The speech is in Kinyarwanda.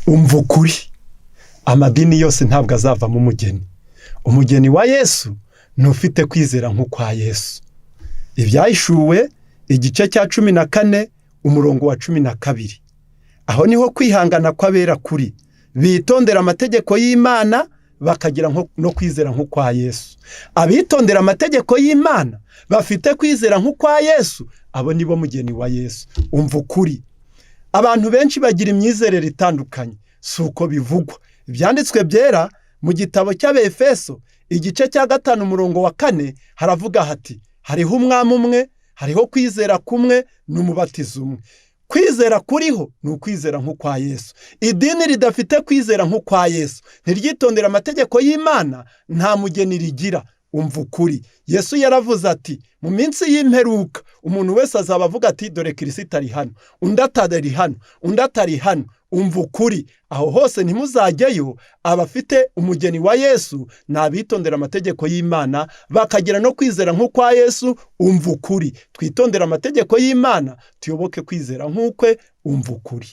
Umva ukuri, amadini yose ntabwo azavamo umugeni. Umugeni wa Yesu ni ufite kwizera nk'ukwa Yesu. Ibyahishuwe igice cya 14 umurongo wa 12, aho niho kwihangana kw'abera kuri, bitondera amategeko y'Imana, bakagira no kwizera nk'ukwa Yesu. Abitondera amategeko y'Imana bafite kwizera nk'ukwa Yesu, abo nibo mugeni wa Yesu. Umva ukuri, abantu benshi bagira imyizerere itandukanye, si uko bivugwa. Ibyanditswe byera mu gitabo cy'Abefeso igice cya 5 umurongo wa 4 haravuga hati: "Hariho Umwami umwe, hariho kwizera kumwe n'umubatizo umwe." Kwizera kuriho ni ukwizera nk'ukwa Yesu. Idini ridafite kwizera nk'ukwa Yesu, ntiryitondere amategeko y'Imana, nta mugeni rigira. Umva ukuri, Yesu yaravuze ati: "Mu minsi y'imperuka umuntu wese azaba avuga ati: 'Dore Kirisita ari hano,' undi atari hano, undi atari hano." Umva ukuri, aho hose ntimuzajyeyo. Abafite umugeni wa Yesu ni abitondera amategeko y'Imana, bakagira no kwizera nk'ukwa Yesu. Umva ukuri, twitondere amategeko y'Imana, tuyoboke kwizera nk'ukwe. Umva ukuri.